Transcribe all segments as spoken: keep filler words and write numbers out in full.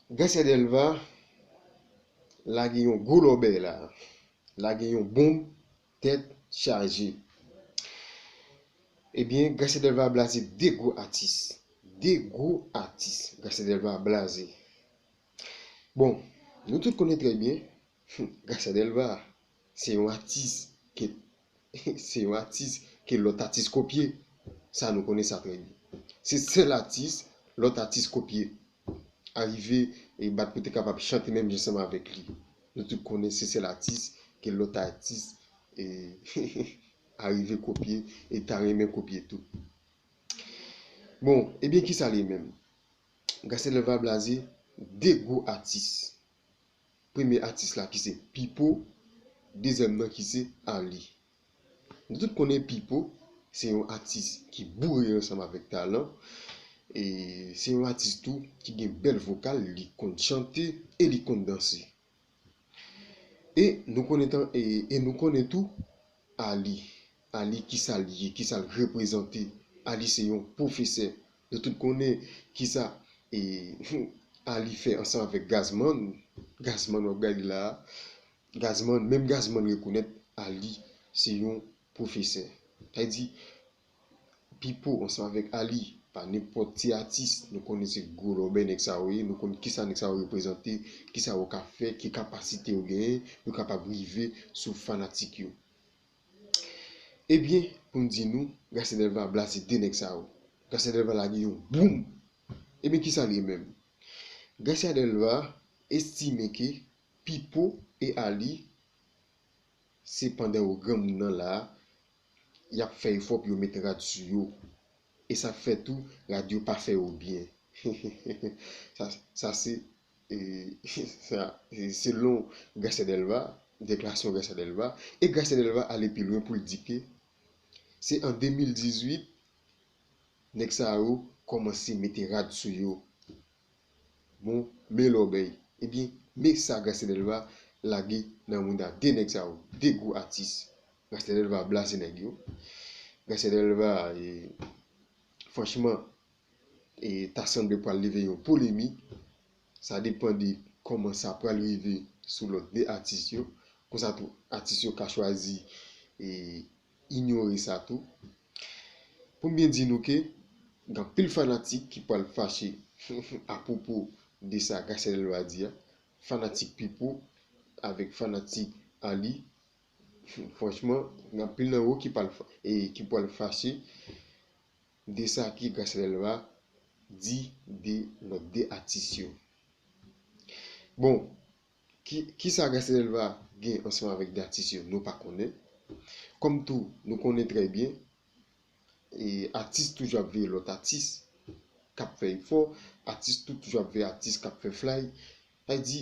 Gracia Delva lage yon gwo lòbèy la. Lage yon bonm tèt chaje. Ebyen, Gracia Delva blaze de gwo atis. De gwo atis. Gracia Delva blaze. Bon, nou tout konnen trè byen, Gracia Delva, se yon atis ke, se yon atis ke lòt atis kopye. Sa, nou konnen sa trè byen. Se sèl atis lòt atis kopye. Arive e bat pou te kapab chante menm jan ansanm avèk li. Nou tout konnen se sèl atis ke lòt atis e arive kopye e ta renmen kopye tou. Bon, ebyen, kisa li menm? Gracia Delva blaze de gwo atis. Premye atis la ki se Pipo, dezyèm nan ki se Ali. Nou tout konnen Pipo se yon atis ki boure ansanm avèk talan. E se yon atis tou ki gen bèl vokal, li konn chante e li konn danse. E nou konnen tan, e, e nou konnen tou Ali. Ali, kisa l ye, kisa l reprezante. Ali se yon pwofesè. Nou tout konnen kisa e, Ali fè ansanm avèk Gazman. Gazman, w ap gade la. Gazman, menm Gazman rekonèt Ali se yon pwofesè. Sa vle di, Pipo ansanm avèk Ali, pa nenpòt ti atis. Nou konnen se gwo lòbèy nèg sa yo ye, nou konnen kisa nèg sa yo reprezante, kisa yo ka fè, ki kapasite yo genyen, yo kapab rive sou fanatik yo. Ebyen, pou n di nou, Gracia Delva blaze de nèg sa yo. Gracia Delva lage yon boum. Ebyen, kisa li ye menm? Gracia Delva estime ke Pipo e Ali, se pandan yo granmoun nan la, y ap fè efò pou yo met rad sou yo. E sa k fè tou, rad yo pa fè yo byen. Sa, sa se, e, sa, e, selon Gracia Delva, deklarasyon Gracia Delva, e Gracia Delva ale pi lwen pou l di ke se an de mil dizuit, nèg sa yo kòmanse mete rad sou yo. Bon, men lòbèy. Ebyen, men sa Gracia Delva lage nan mouda de nèg sa yo, de gwo atis. Gracia Delva blaze nèg yo. Gracia Delva, e, franchman, e, ta sanble pral leve yon polemik. Sa depann de kòman sa pral rive sou lòt de atis yo. Konsa tou, atis yo ka chwazi, e, inyore sa tou. Pou m byen di nou ke gen anpil fanatik ki pral fache apwopo de sa Gracia Delva di a. Fanatik Pipo avèk fanatik Ali. Franchman, gen anpil nan yo ki pral fa-, e ki pral fache de sa ke Gracia Delva di de lòt de atis yo. Bon, ki, kisa Gracia Delva gen ansanm avèk de atis yo, nou pa konnen. Kòm tou, nou konnen trè byen, e atis toujou ap veye lòt atis k ap fè efò, atis tou toujou ap veye atis k ap fè flay. Sa vle di,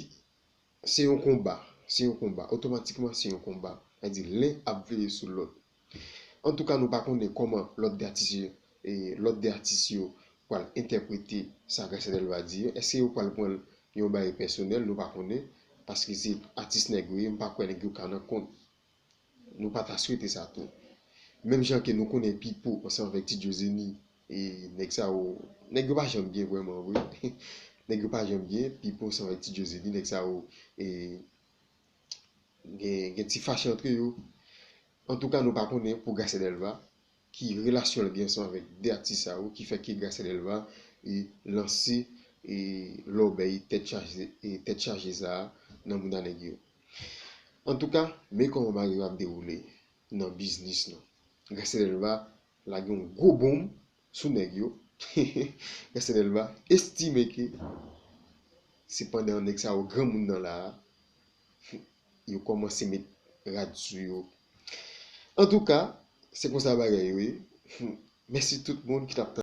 se yon konba, se yon konba. Otomatikman, se yon konba. Sa vle di, len ap veye sou lòt. Antouka, nou pa konnen kòman lòt de atis yo, e, lòt de atis yo pral entèprete sa Gracia Delva di yo. Èske yo pral pran l yon bagay pèsonèl? Nou pa konnen, paske se atis nèg yo ye, m pa kwè nèg yo ka nan kont. Nou pa ta swete sa tou. Menm jan ke nou konnen Pipo ansanm avèk Ti Djo Zeni, e nèg sa yo, nèg yo pa janm byen vrèman vre. Nèg yo pa janm byen, Pipo ansanm avèk Ti Djo Zeni, nèg sa yo, e, gen, gen ti fache antre yo. Antouka, nou pa konnen pou Gracia Delva, ki relasyon l gen ansanm avèk de atis sa yo, ki fè ke Gracia Delva, e, lanse, e, lòbèy tèt chaje, e, tèt chaje sa a nan mouda nèg yo. Antouka, men kòman bagay yo ap dewoule nan biznis lan. Gracia Delva lage yon gwo bonm sou nèg yo. Gracia Delva estime ke se pandan nèg sa yo granmoun nan la a, yo kòmanse met rad sou yo. Antouka, se konsa bagay yo ye. Mèsi tout moun ki t ap